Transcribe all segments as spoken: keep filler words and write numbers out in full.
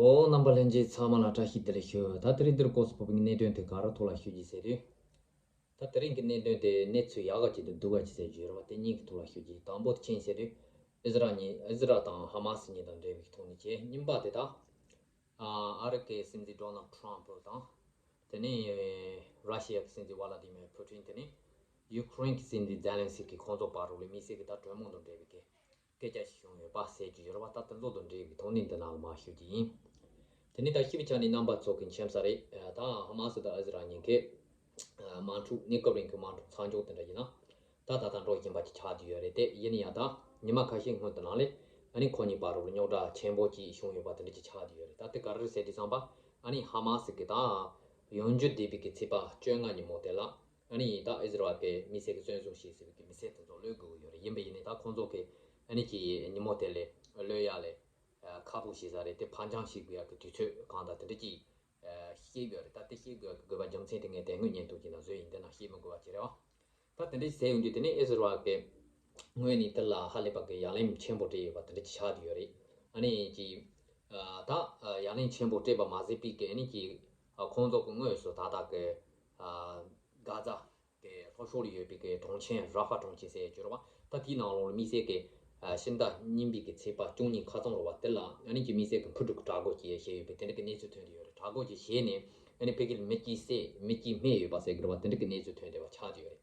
ཨོ། རྣམ་པ་ལྷན་རྒྱས་ཚང་མ་ལ་བཀྲ་ཤིས་བདེ་ལེགས་ཞུ། ད་དེ་རིང་འདིར་སྐོར་སུ་ཕོབ་པའི་གནད་དོན་དེ་ག་རེ་ཐོག་ལ་ཞུ་རྒྱུ་ཟེར་དུས། ད་དེ་རིང་གི་གནད་དོན་དེ་གནས་ཚུལ་ཡག་ག་ཅིག་དང་སྡུག་ག་ཅིག་ཟེར་རྒྱུ་ཡོད་རེད་བ། དེ་གཉིས་ཀྱི་ཐོག་ལ་ཞུ་རྒྱུ། དང་པོ་དེ་ཅི་ཡིན་ཟེར་དུས། ཨི་ཟི་རལ་གཉིས་ཨི་ཟི་རལ་དང་ཧ་མ་སི་གཉིས་དང་འབྲེལ་བའི་ཐོག་ནས་བྱས། གཉིས་པ་དེ་ད་ཨ་རི་གའི་སྲིད་འཛིན་ཌོ་ནལ་ཊམ་པ་དང་། དེ་ནས་ར་ཤི་ཡ་གི་སྲིད་འཛིན་ཝ་ལ་ཏི་མེར་ཕུ་ཊིན། དེ་ནས་ཡུ་ཁུ་རེན་གྱི་སྲིད་འཛིན་ཛེ་ལན་སི་ཀི། ཁོང་ཚོ་བར་ལ་དམིགས་བསལ་གྱི་ད་གྲོས་མོལ་དང་འབྲེལ་བའི་གི་སྐད་ཆ་ཞིག་བྱུང་ཡོད་པ་ཟེར་གྱི་ཡོད་རེད་བ། ད་དེ་ཚོ་དང་འབྲེལ་བའི་ཐོག་ནས་འདི་ནང་ལ་མར་ཞུ་རྒྱུ་ཡིན། དེ་ནས་ད་ཤི་བའི་ཆ་ནས་རྣམ་པ་ཚོ་གི་མཁྱེན་གསལ་རེད། ད་ཧ་མ་སི་དང་ཨི་ཟི་རལ་གཉིས་ཀའི་དམག་འཁྲུག། གནས་སྐབས་རིང་གི་དམག་འཁྲུག་མཚམས་འཇོག་དེ་འདྲ་ཡིན་ན། ད་ད་ལྟ་འགྲོ་བཞིན་པ་ཅིག་ཆགས་བསྡད་ཡོད་རེད་དེ། ཡིན་ན་ཡང་ད་ཉི་མ་ཁ་ཤས་སྔོན་དུ་ནང་ལས་ཨ་ནི་ཁོ་གཉིས་བར་ལ་རྙོག་དྲ་ཆེན་པོ་ཅིག་བྱུང་ཡོད་པ་དེ་འདྲ་ཅིག་ཆགས་བསྡད་ཡོད་རེད། ད་དེ་ག་རེ་རེད་ཟེར་དུས་ཙམ་པ། ཨ་ནི་ཧ་མ་སི་གི་ད་ཡོང་རྒྱུ་བསྡད་པའི་གི་ཚེས་པ་བཅོ་ལྔ་ཉིན་མོ་དེ་ལ། ཨ་ནི་ད་ཨི་ཟི་རལ་གི་དམིགས་བསལ་གྱི་བཙན་བཟུང་བྱས་ཟིན་པའི་གི་མི་སེར་དེ་ཚོ་གློད་དགོས་ཀྱི་ཡོད་རེད། ཡིན་པ་ཡིན་ནའི་ད་ཁོང་ཚོ་གི་ཨ་ནི་གི་ཉིན་མོ་དེ་ལ་གློད་ཡ་ལ་ཁག་པོ་བྱེད་ས་རེད་དེ། ཕར་འགྱངས་བྱེད་དགོས་ཡ་གི་དུས་ཚོད་གང་དང་དེ་འདྲ་ཅིག་བཤད་ཡོད་རེད། ད་དེ་བཤད་དགོས་ཡ་གི་དགོས་པ་རྒྱུ་མཚན་དེ་ངས་དེ་སྔོན་ཉན་ཐོས་ཀྱི་ནང་བཟོས་ཡིན། དེ་ནང་བཤད་མི་དགོས་པ་ཅིག་རེད་བ། ད་དེ་འདྲ་ཟེར་ཡོང་དུས། དེ་ནས་ཨི་ཟི་རལ་གྱི་ངོས་ནས་དེ་ལ་ཧ་ལས་པ་གི་ཡ་ལན་ཆེན་པོ་སྤྲད་ཡོད་པ་དེ་འདྲ་ཅིག་ཆགས་བསྡད་ཡོད་རེད། ཨ་ནི་ཅིག་ཨ་ད་ཨ་ཡ་ལན་ཆེན་པོ་སྤྲད་པ་མ་ཟད་པའི་གི་ཨ་ནི་ཅིག་ཨ་ཁོང་ཚོ་གི་དངོས་སུ་ད་ལྟ་གི་ཨ་གྷ་ཛ་གི་ལྷོ་ཕྱོགས་ལ་ཡོད་པའི་གི་གྲོང་ཁྱེར་ར་ཧྥ་གྲོང་ཁྱེར་ཟེར་གྱི་རེད་བ། ད་དེའི་ནང་ལོགས་ལ་དམིགས་བསལ་གི་ཨ་ཕྱི་ཟླ་གཉིས་པའི་གི་ཚེས་པ་བཅུ་གཉིས་ཁ་རྩང་རེད་བ། དེ་ལ་ཨ་ནི་ཅིག་དམིགས་བསལ་གི་འཕུར་གྲུ་གི་དྲག་རྒོལ་ཅིག་བྱས་ཡོད་པའི་དེ་འདྲ་གི་གནས་ཚུལ་ཐོན་བསྡད་ཡོད་རེད། དྲག་རྒོལ་ཅིག་བྱས་ནས་ཨ་ནི་ཕ་གི་ལ་མི་གཅིག་བསད། མི་གཅིག་རྨས་ཡོད་པ་ཟེར་གྱི་རེད་བ། དེ་འདྲ་གི་གནས་ཚུལ་ཐོན་བསྡད་པ་ཆགས་བསྡད་ཡོད་རེད།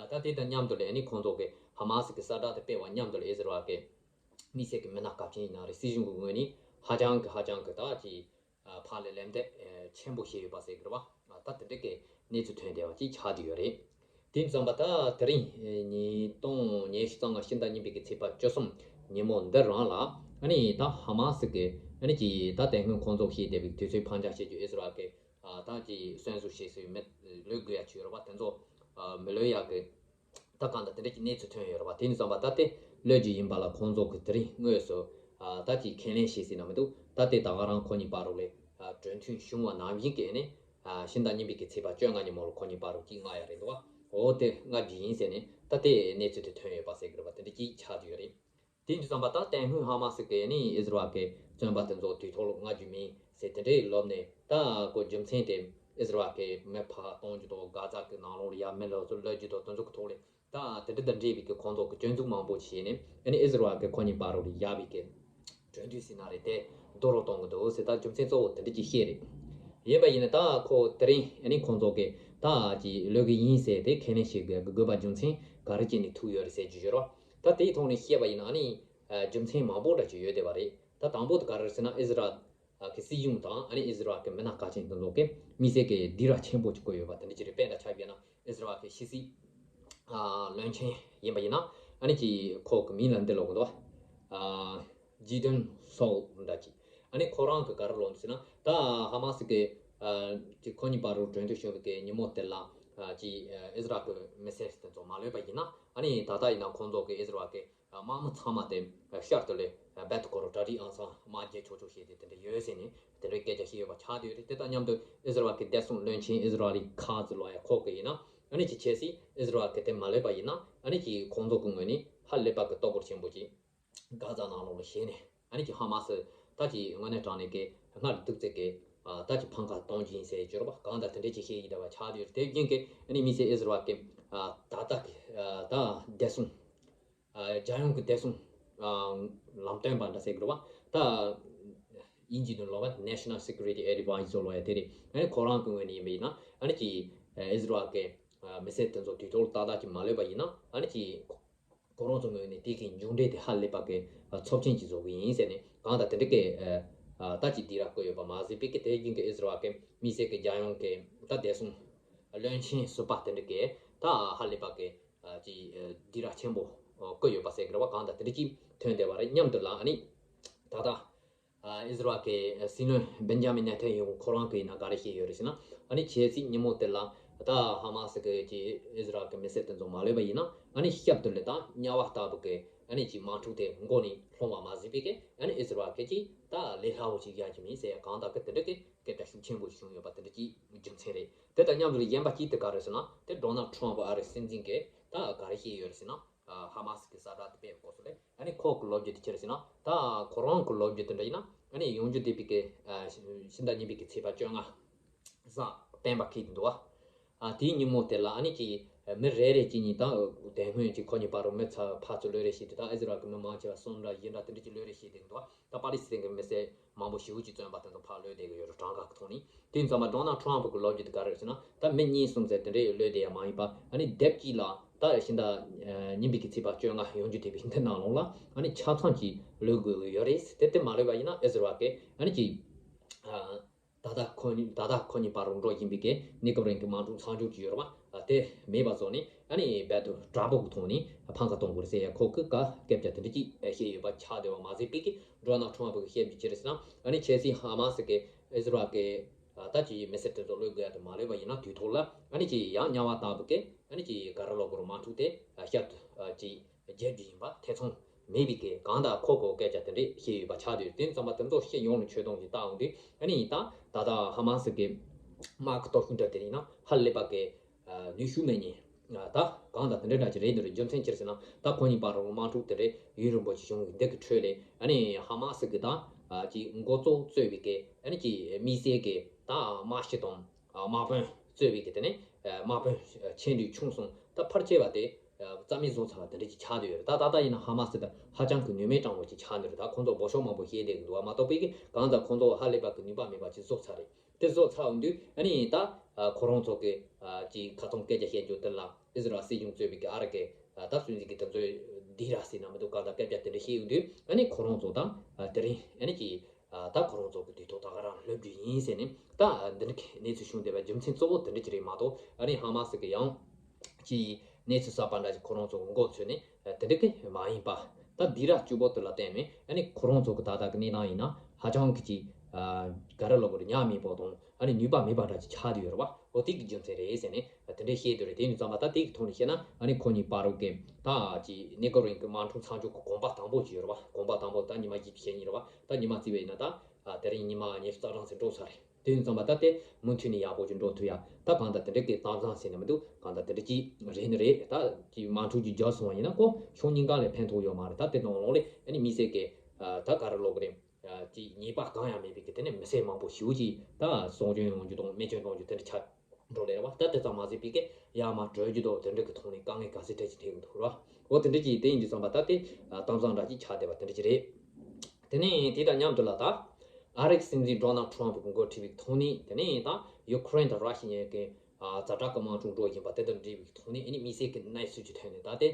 ཨ་ད་དེ་དང་མཉམ་དུ་ལ་ཨ་ནི་ཁོང་ཚོ་གི་ཧ་མ་སི་གི་གསལ་བསྒྲགས་དེ་སྤེལ་བ་མཉམ་དུ་ལ་ཨི་ཟི་རལ་གི་དམིགས་བསལ་གི་མི་སྣ་གལ་ཆེན་ཡིན་ན་རེད། སྲིད་གཞུང་གི་ངོས་ནས་ཧ་ཅང་གི་ཧ་ཅང་གི་ད་ཅིག་ཨ་ཕར་ལ་ལན་འདེབས་ཨ་ཆེན་པོ་བྱས་ཡོད་པ་ཟེར་གི་རེད་བ། ཨ་ད་དེ་འདྲ་གི་གནས་ཚུལ་ཐོན་བསྡད་པ་ཅིག་ཆགས་བསྡད་ཡོད་རེད། དེ་ཙམ་པ་ད་དེ་རིང་ཨ་ཉིས་སྟོང་ཉི་ཤུ་རྩ་ལྔ་ཕྱི་ཟླ་གཉིས་པའི་གི་ཚེས་པ་བཅུ་གསུམ་ཉིན་མོ་འདི་རང་ལ་ཨ་ནི་ད་ཧ་མ་སི་གི་ཨ་ནི་ཅིག་ད་དེ་སྔོན་ཁོང་ཚོ་བཤད་བསྡད་པའི་དུས་ཚོད་ཕར་འགྱངས་བྱེད་རྒྱུ། ཨི་ཟི་རལ་གི་ཨ་ད་ཅིག་བཙན་བཟུང་བྱས་སའི་མི་གློད་དགོས་ཡ་ཅིག་ཡོད་རེད་བ། དེ་ཚོ་ཨ་མི་གློད་ཡ་གི་ད་གང་ལྟར་དེ་འདྲ་གི་གནས་ཚུལ་ཐོན་ཡོད་རེད་བ། དེ་ནས་བསམ་པ་ད་དེ་གློད་རྒྱུ་ཡིན་པ་ལ་ཁོང་ཚོ་གིས་དེ་རིང་དངོས་སུ་ཨ་ད་ཅིག་ཁས་ལེན་བྱས་ཟིན་ན་མི་འདུག་ད་དེ་ད་ག་རང་ཁོ་གཉིས་བར་ལ་ཨ་གྲོས་མཐུན་བྱུང་བ་ནང་བཞིན་གྱི་ཨ་ནི་ཨ་ཕྱི་ཟླ་གཉིས་པའི་གི་ཚེས་པ་བཅོ་ལྔ་ཉིན་མོ་ལ་ཁོ་གཉིས་བར་ལ་ཅིག་མངགས་ཡ་རེད་འདུག་བ། འོ་དེ་མངགས་རྒྱུ་ཡིན་ཟེར་ནས་ད་དེ་གནས་ཚུལ་དེ་ཐོན་ཡོད་པ་ཟེར་གི་རེད་བ། དེ་འདྲ་ཅིག་ཆགས་བསྡད་ཡོད་རེད། དེ་འདྲ་བསམ་པ་ད་དེ་སྔོན་ཧ་མ་སི་གི་ཨ་ནི་ཨི་ཟི་རལ་གི་བཙོན་པ་དེ་ཚོ་དུས་ཐོག་ལ་མངགས་རྒྱུ་མིན་ཟེར་དེ་འདྲའི་ལབ་ནས། ད་ཁོ་རྒྱུ་མཚན་དེ་ཨི་ཟི་རལ་གི་མི་ཕར་གཏོང་རྒྱུ་དང་། གྷ་ཛ་གི་ནང་ལོགས་ལ་ཡ་མི་ལ་སོགས་གློད་རྒྱུ་དང་། དེ་ཚོ་གི་ཐོག་ལ་ད་དེ་འདྲ་དང་འབྲེལ་བའི་གི་ཁོང་ཚོ་གི་སྐྱོན་འཛུགས་མང་པོ་བྱས་ནས་ཨ་ནི་ཨི་ཟི་རལ་གི་ཁོ་གཉིས་བར་ལ་ཡ་བའི་གི་གྲོས་མཐུན་ཟེར་ན་རེད། དེ་རྡོག་རོལ་གཏོང་གི་འདུག་ཟེར། ད་རྒྱུ་མཚན་གཙོ་བོ་དེ་འདྲ་ཅིག་བཤད་རེད། ཡིན་པ་ཡིན་ན་ད་ཁོ་དེ་རིང་ཨ་ནི་ཁོང་ཚོ་གི་ད་ཅིག་གློད་གི་ཡིན་ཟེར་དེ་ཁས་ལེན་བྱེད་དགོས་དགོས་པ་རྒྱུ་མཚན་ག་རེ་བྱས་ནས་ཐུག་ཡོད་རེད་ཟེར་རྒྱུ་ཡོད་རེད་བ། ད་དེའི་ཐོག་ནས་བཤད་པ་ཡིན་ན་ཨ་ནི་རྒྱུ་མཚན་མང་པོ་འདྲ་ཅིག་ཡོད་བསྡད་པ་རེད། ད་དང་པོ་དེ་ག་རེ་རེད་ཟེར་ན། ཨི་ཟི་རལ་གི་སྲིད་གཞུང་དང་ཨ་ནི་ཨི་ཟི་རལ་གི་མི་སྣ་གལ་ཆེན་དེ་ཚོ་གིས་དམིགས་བསལ་གྱི་སྡིགས་ར་ཆེན་པོ་ཅིག་བསྐུལ་ཡོད་པ་དེ་འདྲ་ཅིག་རེད། དཔེ་འདྲ་ཆ་བཞག་ན་ཨི་ཟི་རལ་གི་ཕྱི་སྲིད་ཨ་བློན་ཆེན་ཡིན་པ་ཡིན་ན་ཨ་ནི་ཅིག་ཁོ་གི་མིང་ལ་འདི་ལབ་དགོས་འདུག་བ། ཨ་ཇི་ཏོན་སོལ་འདྲ་ཅིག་ཨ་ནི་ཁོ་རང་གིས་ག་རེ་ལབ་འདུག་ཟེར་ན། ད་ཧ་མ་སི་གི་ཨ་ཅིག་ཁོ་གཉིས་བར་ལ་གྲོས་མཐུན་བྱུང་བའི་གི་ཉིན་མོ་དེ་ལ་ཨ་ཅིག་ཨ་ཨི་ཟི་རལ་གི་མི་སེར་དེ་ཚོ་མ་གློད་པ་ཡིན་ན། ཨ་ནི་ད་ལྟ་ཡིན་ན་ཁོང་ཚོ་གིས་ཨི་ཟི་རལ་གི་དམག་མི་ཚང་མ་དེ་ཤར་དུ་ལས་རྦད་དེ་ཁོ་རང་གྲ་སྒྲིག་ཨང་ཚང་མ་རྒྱག་ཆོག་ཆོག་བྱས་ཏེ་དེ་འདྲ་ཡོད་ཟེར་ནས་དེ་འདྲའི་སྐད་ཆ་བཤད་ཡོད་པ་ཆགས་བསྡད་ཡོད་རེད། དེ་དང་མཉམ་དུ་ཨི་ཟི་རལ་གྱི་བདེ་སྲུང་བློན་ཆེན་ཨི་ཟི་རལ་ཁ་ཛི་ལབ་ཡ་ཁོ་གིས་ཡིན་ན། ཨ་ནི་ཅིག་བྱས་སྲིད་ཨི་ཟི་རལ་གྱིས་དེ་མ་ལེན་པ་ཡིན་ན། ཨ་ནི་ཅིག་ཁོང་ཚོ་གི་ངོས་ནས་ཧ་ལས་པ་གི་སྟོབས་འབོར་ཆེན་པོ་ཅིག་གྷ་ཛ་ནང་ལོགས་ལ་བྱས་ནས། ཨ་ནི་ཅིག་ཧ་མ་སི་ད་ཅིག་དངོས་གནས་དྲང་གནས་ཀྱི་སྔར་སྡུག་ཙེ་གི་ད་ཅིག་ཕམ་ཁ་གཏོང་རྒྱུ་ཡིན་ཟེར་གྱི་ཡོད་རེད་པ། གང་ལྟར་དེ་འདྲའི་ཅིག་བཤད་ཡི་འདྲ་བ་ཆགས་བསྡད་ཡོད་རེད། དེ་རྐྱེན་གྱིས་ཨ་ནི་དམིགས་བསལ་ཨི་ཟི་རལ་གྱི་ད་ལྟ་གི་ད་བདེ་སྲུང་། ཨ་རྒྱལ་ཡོངས་ཀྱི་བདེ་སྲུང་ཨ་ལམ་སྟོན་པ་འདྲ་ཟེར་གྱི་རེད་བ། ད་དབྱིན་ཇིའི་ནང་ལབ་པ་National Security Advisor ལབ་ཡ་དེ་རེད། ཨ་ནི་ཁོ་རང་གི་ངོས་ནས་ཡིན་པ་ཡིན་ན། ཨ་ནི་ཅིག་ཨ་ཨི་ཟི་རལ་གྱི་ཨ་མི་སེར་དེ་ཚོ་དུས་ཐོག་ཏག་ཏག་ཅིག་མ་གློད་པ་ཡིན་ན། ཨ་ནི་ཅིག་ཁོ་རང་ཚོ་ངོས་ནས་དེ་གི་མཇུག་འབྲས་དེ་ཧ་ལས་པ་གི་ཨ་ཚབས་ཆེན་ཅིག་བཟོ་གི་ཡིན་ཟེར་ནས། གང་ལྟར་དེ་འདྲ་གི་ཨ་ད་ཅིག་སྡིགས་ར་བསྐུལ་ཡོད་པ་མ་ཟད་པའི་གི་དེ་རྐྱེན་གྱིས་ཨི་ཟི་རལ་གྱི་དམིགས་བསལ་གྱི་རྒྱལ་ཡོངས་ཀྱི་ད་བདེ་སྲུང་བློན་ཆེན་ཟུར་པ་དེ་འདྲ་གི་ད་ཧ་ལས་པ་གི་ཨ་ཅིག་ཨ་སྡིགས་ར་ཆེན་པོ་ཨ་བསྐུལ་ཡོད་པ་ཟེར་གི་རེད་བ། གང་ལྟར་དེ་འདྲ་ཅིག་ཐོན་བསྡད་པ་རེད། མཉམ་དུ་ལ་ཨ་ནི་ད་ལྟ་ཨ་ཨི་ཟི་རལ་གྱི་སྲིད་བློན་བེན་ཇ་མིན་ནེ་ཐན་ཡཱ་ཧུ་ཁོ་རང་གིས་ཡིན་ན་ག་རེ་བཤད་ཡོད་རེད་ཟེར་ན། ཨ་ནི་བྱས་ཙང་ཉིན་མོ་དེ་ལ་ད་ཧ་མ་སི་གི་ཅིག་ཨི་ཟི་རལ་གྱི་མི་སེར་དེ་ཚོ་མ་གློད་པ་ཡིན་ན། ཨ་ནི་ཞབས་ཏོག་ལས་ད་དམྱལ་བ་ལྟ་བུ་གི་ཨ་ནི་ཅིག་དམག་འཁྲུག་དེ་མགོ་ནས་སློང་བ་མ་ཟད་པའི་གི་ཨ་ནི་ཨི་ཟི་རལ་གྱིས་ད་ལས་སླ་བོ་ཅིག་ཡག་གི་མིན་ཟེར་ཡ། གང་ལྟར་གི་དེ་འདྲ་གི་སྐད་ཆ་ཤུགས་ཆེན་པོ་ཞིག་བྱུང་ཡོད་པ་དེ་འདྲ་ཅིག་རྒྱུ་མཚན་རེད། དེ་དང་མཉམ་དུ་གཞན་པ་གཅིག་དེ་ག་རེ་ཟེར་ན། དེ་ཌོ་ནལ་ཊམ་པ་ཨ་རིའི་སྲིད་འཛིན་གྱིས་ད་ག་རེ་བཤད་ཡོད་རེད་ཟེར་ན། ཧ་མ་སི་གི་གསལ་བསྒྲགས་དེ་སྤེལ་སྐོར་སོགས་ལས། ཨ་ནི་ཁོ་གི་ལོ་རྒྱུས་དེ་ཅི་རེད་ཟེར་ན། ད་ཁོ་རང་གི་ལོ་རྒྱུས་དེ་འདྲ་ཡིན་ན། ཨ་ནི་ཡོང་རྒྱུ་བསྡད་པའི་གི་ཨ་ཕྱི་ཟླ་གཉིས་པའི་གི་ཚེས་པ་བཅོ་ལྔ་བཟང་སྤེན་པ་ཁེལ་འདུག་ཨ། ཨ་དེའི་ཉིན་མོ་དེ་ལ་ཨ་ནི་ཅིག་མི་རེ་རེ་གཅིག་གཉིས་དང་དེ་སྔོན་གྱི་ཁོ་གཉིས་བར་རུ་མི་ཚ་ཕར་ཚུར་གློད་རེས་བྱས་ཏེ། ད་ཨི་ཟི་རལ་གྱི་མི་མང་ཆེ་བ་གསུམ་འདྲ་བཞི་འདྲ་དེ་འདྲ་ཅིག་གློད་རེས་བྱས་བསྡད་འདུག་ད་པ་ལི་སི་ཐན་གྱི་མི་སེར་མང་པོ་ཞེ་པོ་ཅིག་བཙོན་པ་དེ་ཚོ་ཕར་གློད་བསྡད་ཀྱི་ཡོད་རེད། གྲངས་ཀ་གི་ཐོག་ནས། དེ་ཡིན་ཙང་མ་ཌོ་ནལ་ཊམ་ཕ་གི་ལོ་རྒྱུས་དེ་ག་རེ་རེད་ཟེར་ན། ད་མི་གཉིས་གསུམ་ཟེར་དེ་འདྲའི་གློད་བསྡད་ཡ་མ་ཡིན་པ། ཨ་ནི་སྡེབ་གཅིག་ལ་ད་ཕྱི་ཟླ་ཨ་གཉིས་པའི་གི་ཚེས་པ་བཅོ་ལྔ་ཡོང་རྒྱུ་བསྡད་པའི་འདི་ནང་ལོགས་ལ་ཨ་ནི་ཆ་ཚང་ཅིག་གློད་དགོས་ཀྱི་ཡོད་རེད། དེ་དེ་མ་གློད་པ་ཡིན་ན་ཨི་ཟི་རལ་གྱི་ཨ་ནི་ཅིག་ཨ། ད་ལྟ་ཁོ་གཉིས་ད་ལྟ་ཁོ་གཉིས་བར་རུ་འགྲོ་བཞིན་པའི་གི་ནི་ཀ་རེན་གྱི་དམག་འཁྲུག་མཚམས་འཇོག་ཅིག་ཡོད་རེད་པ། དེ་མེད་པ་བཟོ་ནས་ཨ་ནི་རྦད་དེ་དྲག་པོ་གི་ཐོག་ནས་ཕམ་ཁ་གཏོང་དགོས་རེད་ཟེར་ཡ་ཁོ་གི་བཀའ་སྐད་ཆ་དེ་འདྲ་ཅིག་བཤད་ཡོད་པ་ཆགས་བསྡད་པ་མ་ཟད། པའི་གི་ཌོ་ནལ་ཊམ་ཕ་གི་བཤད་རྒྱུ་ཅི་རེད་ཟེར་ན། ཨ་ནི་ཁྱེད་ཚོས་ཧ་མ་སི་གི་ཨི་ཟི་རལ་གི་ད་ཅིག་མི་སེར་དེ་ཚོ་གློད་དགོས་ཡ་དེ་མ་གློད་པ་ཡིན་ན་དུས་ཐོག་ལ་ཨ་ནི་ཅིག་ཡང་དམྱལ་བ་ལྟ་བུ་གི་ཨ་ནི་ཅིག་ག་རེ་ལབ་དགོས་རེད། དམག་འཁྲུག་དེ་བསྐྱར་དུ་ཅིག་རྒྱས་རྒྱུ་ཡིན་པ་ཐེ་ཚོམ་མེད་པའི་གི་གང་ལྟར་ཁོ་གོ་སྐད་ཆ་དེ་འདྲས་བཤད་ཡོད་པ་ཆགས་འདུག་དེ་ཙམ་པ་དེ་ཚོ་ཤེས་ཡོང་ནས་ཆོས་དོན་གྱི་ལྟ་འོང་དུས། ཨ་ནི་ད་ད་ལྟ་ཧ་མ་སི་གི་དམག་གི་སྟོབས་ཤུགས་འདྲ་དེ་ཡིན་ན་ཧ་ལས་པ་གི་ནུས་ཤུགས་མེད་ཉེན་ད་གང་ལྟར་དེ་འདྲ་འདྲ་ཅིག་རེད་འདུག་རེད། རྒྱུ་མཚན་ཅི་རེད་ཟེར་ན། ད་ཁོ་གཉིས་བར་དུ་དམག་འཁྲུག་དེ་འདྲས་ཡུན་རིང་པོ་ཞིག་བྱུང་གི་འདི་གི་ཁྲོད་ལས། ཨ་ནི་ཧ་མ་སི་གི་ད་ཅིག་འགོ་གཙོ་གཙོས་པའི་གི་ཨ་ནི་ཅིག་དམིགས་བསལ་གི་ད་དམག་སྤྱི་དང་དམག་དཔོན་གཙོས་པའི་གི་དེ་ནས་དམག་དཔོན་ཆེ་འབྲིང་ཆུང་གསུམ་ད་ཕལ་ཆེ་བ་དེ་རྩ་མེད་བཟོ་ཚར་བ་དེ་འདྲ་ཅིག་ཆགས་བསྡད་ཡོད་རེད། ད་ད་ལྟ་ཡིན་ན་ཧ་མ་སི་དེ་ཧ་ཅང་གི་ནུས་མེད་དྲགས་པོ་ཅིག་ཆགས་བསྡད་རེད། ད་ཁོང་ཚོ་འབོད་ཤོག་མང་པོ་བཤད་བསྡད་ཀྱི་འདུག་བ་མ་གཏོགས། པའི་གི་གང་ལྟར་ཁོང་ཚོ་ཧ་ལས་པ་གི་ནུས་པ་མེད་པ་ཅིག་བཟོ་ཚར་རེད། དེ་བཟོ་ཚར་འོང་དུས་ཨ་ནི་ད་ཁོ་རང་ཚོ་གི་ཅིག་ཁ་ཚོང་སྐད་ཆ་བཤད་རྒྱུ་དེ་ལ་ཨི་ཟི་རལ་སྲིད་གཞུང་གཙོས་པའི་གི་ཨ་རི་གི་ད་སྲིད་འཛིན་གི་དེ་ཚོས་འདི་ར་ཟེར་ན་མི་འདུག་གང་ལྟར་སྐད་ཆ་དེ་འདྲ་བཤད་ཡོང་དུས། ཨ་ནི་ཁོ་རང་ཚོ་ད་དེ་རིང་ཨ་ནི་ཅིག་ད་ཁོ་རང་ཚོ་གི་དུས་ཐོག་ད་ག་རང་སླེབས་རྒྱུ་ཡིན་ཟེར་ནས། ད་འདི་འདྲ་གི་གནས་ཚུལ་བྱུང་བསྡད་པའི་རྒྱུ་མཚན་གཙོ་བོ་དེ་འདྲ་ཅིག་རེད་མ་གཏོགས། ཨ་ནི་ཧ་མ་སི་གི་ཡང་ཅིག་གནས་ཚུལ་གསར་པ་འདྲ་ཅིག་ཁོ་རང་ཚོ་གི་མགོ་ཚོས་ནས་དེ་འདྲ་གི་མ་ཡིན་པ། ད་འདི་ར་གཅིག་པོ་དེ་ལ་བརྟེན་ནས་ཨ་ནི་ཁོ་རང་ཚོ་གི་ད་ལྟ་གི་གནས་སྟངས་ཡིན་ན་ཧ་ཅང་གི་ཅིག་ག་རེ་ལབ་དགོས་རེད། ཉག་མེད་པོ་དང་ཨ་ནི་ནུས་པ་མེད་པ་འདྲ་ཅིག་ཆགས་བསྡད་ཡོད་རེད་བ། འོ་དེ་གི་རྒྱུ་མཚན་རེད་ཟེར་ནས་དེ་འདྲས་བཤད་འདུག་རེད། དེ་ཡིན་དུས་ཙམ་པ་ད་དེ་གི་ཐོག་ནས་བཤད་ན། ཨ་ནི་ཁོ་གཉིས་བར་དུ་གི་ད་ཅིག་ནི་ཀ་རེན་གི་དམག་འཁྲུག་མཚམས་འཇོག་གི་གོམ་པ་དང་པོ་ཅིག་ཡོད་རེད་བ། གོམ་པ་དང་པོ་ད་ཉི་མ་བཞི་བཅུ་ཞེ་གཉིས་རེད་བ། ད་ཉི་མ་བརྩིས་པ་ཡིན་ན་ད་དེ་རིང་ཉི་མ་ཉི་ཤུ་རྩ་གྲངས་ཙམ་འགྲོ་ཚར་རེད། དེ་ཡིན་ཙམ་པ་ད་དེ་མུ་མཐུད་ནས་ཡག་པོ་ཅིག་འགྲོ་ཐུབ་ཡ། ད་གང་ལྟར་དེ་འདྲ་གི་གཏམ་བཟང་ཟེར་ནས་མི་འདུག་གང་ལྟར་དེ་འདྲ་ཅིག་རེད་ནི་རེད། ད་ཅིག་དམག་འཁྲུག་ཅིག་རྒྱག་སོང་བ་ཡིན་ན་ཁོ་ཕྱོགས་གཉིས་ཀ་ལ་ཕན་ཐོགས་ཡོད་མ་རེད། ད་དེ་དང་ལོག་ལས་ཨ་ནི་དམིགས་བསལ་གི་ད་ག་རེ་ལབ་དགོས་རེད། ཅིག་ཉེས་པ་གང་ཡང་མེད་པའི་གི་དེ་ནས་མི་སེར་མང་པོ་ཞེ་པོ་ཅིག་ད་སྲོག་སྐྱོན་ཡོང་རྒྱུ་དང་རྨས་སྐྱོན་གཏོང་རྒྱུ་དེ་འདྲ་ཆགས་འགྲོ་ལེ་རེད་བ། ད་དེ་ཙམ་མ་ཟད་པའི་གི་ཡར་མར་བྲོས་རྒྱུ་དང་དེ་འདྲ་གི་ཐོག་ནས་དཀའ་ངལ་ག་ཚད་འཕྲད་ཅིག་འཕྲད་ཀྱི་འདུག་རེད་བ། འོ་དེ་འདྲ་ཅིག་དེ་ཡིན་དུས་ཙམ་པ་ད་དེ་གཏམ་བཟང་འདྲ་ཅིག་ཆགས་བསྡད་པ་དེ་འདྲ་ཅིག་རེད། དེ་ནས་དེ་དང་མཉམ་དུ་ལ་ད་ཨ་རིའི་སྲིད་འཛིན་ཌོ་ནལ་ཊམ་ཕ་གི་འགོ་ཁྲིད་པའི་ཐོག་ནས་དེ་ནས་ད་ཡུ་ཁུ་རེན་དང་ར་ཤི་ཡའི་གི་ཛ་དྲག་གི་དམག་འཁྲུག་འགྲོ་བཞིན་པ་དེ་དང་འབྲེལ་བའི་ཐོག་ནས། ཨ་ནི་དམིགས་བསལ་གྱི་གནས་ཚུལ་གྱི་ཐད་ནས་ད་དེ་